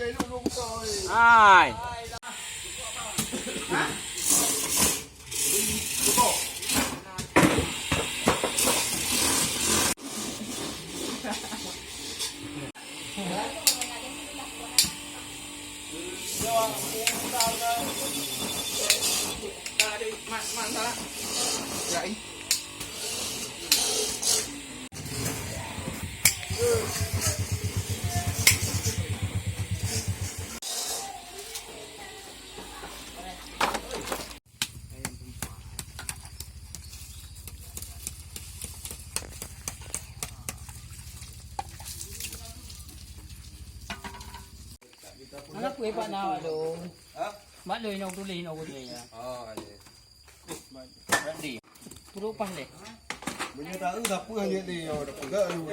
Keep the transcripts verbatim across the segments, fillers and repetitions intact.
Hai. Hana peue bak na, Mak Lôn. Hah? Mak Lôn inong tuléh, inong tuléh, ya. Oh, iya. Berhenti. Turun pas leh. Meunyoe taeu, tak peue hana lé, ya, dah peugah lu.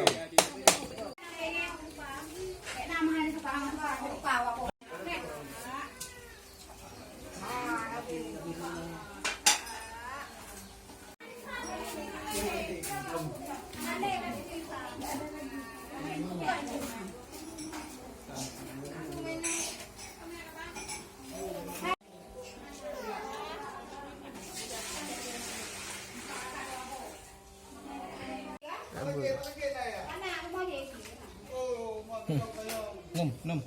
Num, num.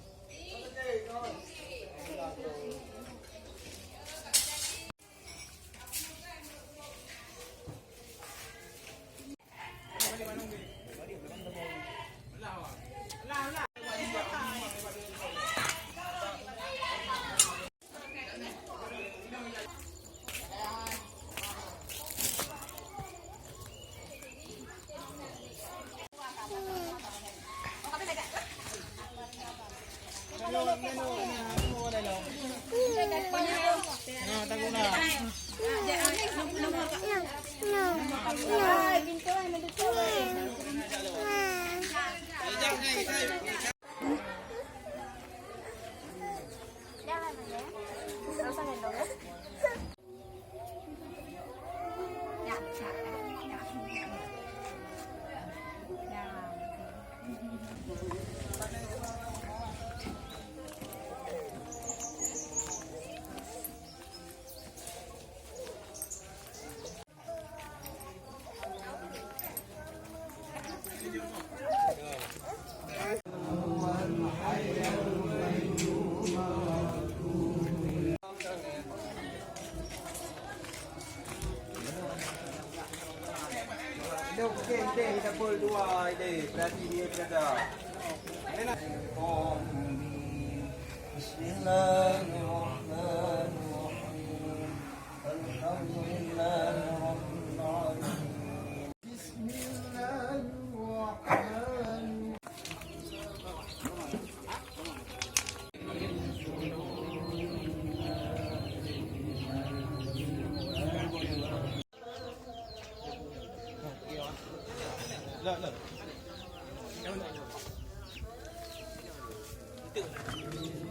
بسم الله الرحمن الرحيم. الحمد لله رب العالمين. بسم الله الرحمن الرحيم.